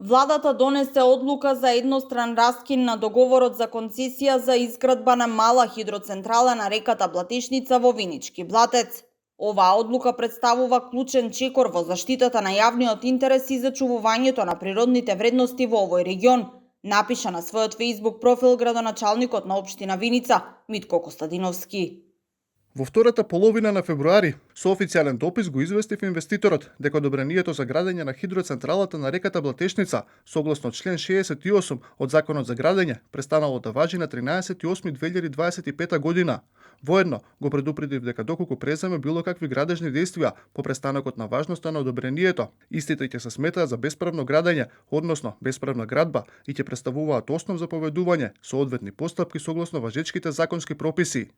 Владата донесе одлука за едностран раскин на договорот за концесија за изградба на мала хидроцентрала на реката Блатешница во Винички Блатец. Оваа одлука представува клучен чекор во заштитата на јавниот интерес и зачувувањето на природните вредности во овој регион, напиша на својот Facebook профил градоначалникот на општина Виница, Митко Костадиновски. Во втората половина на февруари, со официјален допис го известив инвеститорот дека одобрението за градење на хидроцентралата на реката Блатешница, согласно член 68 од Законот за градење, престанало да важи на 13.8.2025 година. Воедно го предупредив дека доколку преземе било какви градежни действија по престанокот на важноста на одобрението, истите ќе се сметаат за бесправно градење, односно бесправна градба и ќе представуваат основ за поведување со одветни постапки согласно важечките законски прописи.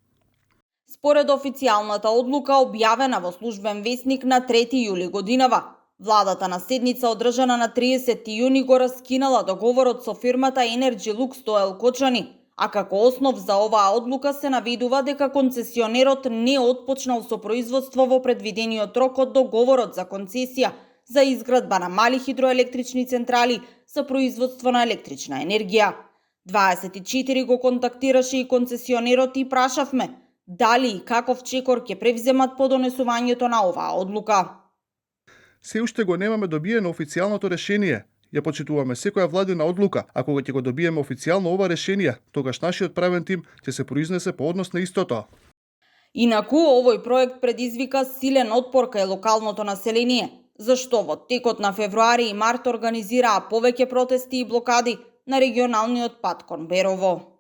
Според официјалната одлука објавена во службен весник на 3 јули годинава, владата на седница одржана на 30 јуни го раскинала договорот со фирмата Energy Lux Стоел Кочани, а како основ за оваа одлука се наведува дека концесионерот не отпочнал со производство во предвидениот рок од договорот за концесија за изградба на мали хидроелектрични централи за производство на електрична енергија. 24 го контактираше и концесионерот и прашавме дали и каков чекор ќе превземат по донесувањето на оваа одлука. Се уште го немаме добиено официјалното решение. Ја почитуваме секоја владина одлука, а кога ќе го добиеме официјално ова решение, тогаш нашиот правен тим ќе се произнесе по однос на истото. Инаку, овој проект предизвика силен отпор кај локалното население, зашто во текот на февруари и март организираа повеќе протести и блокади на регионалниот пат кон Берово.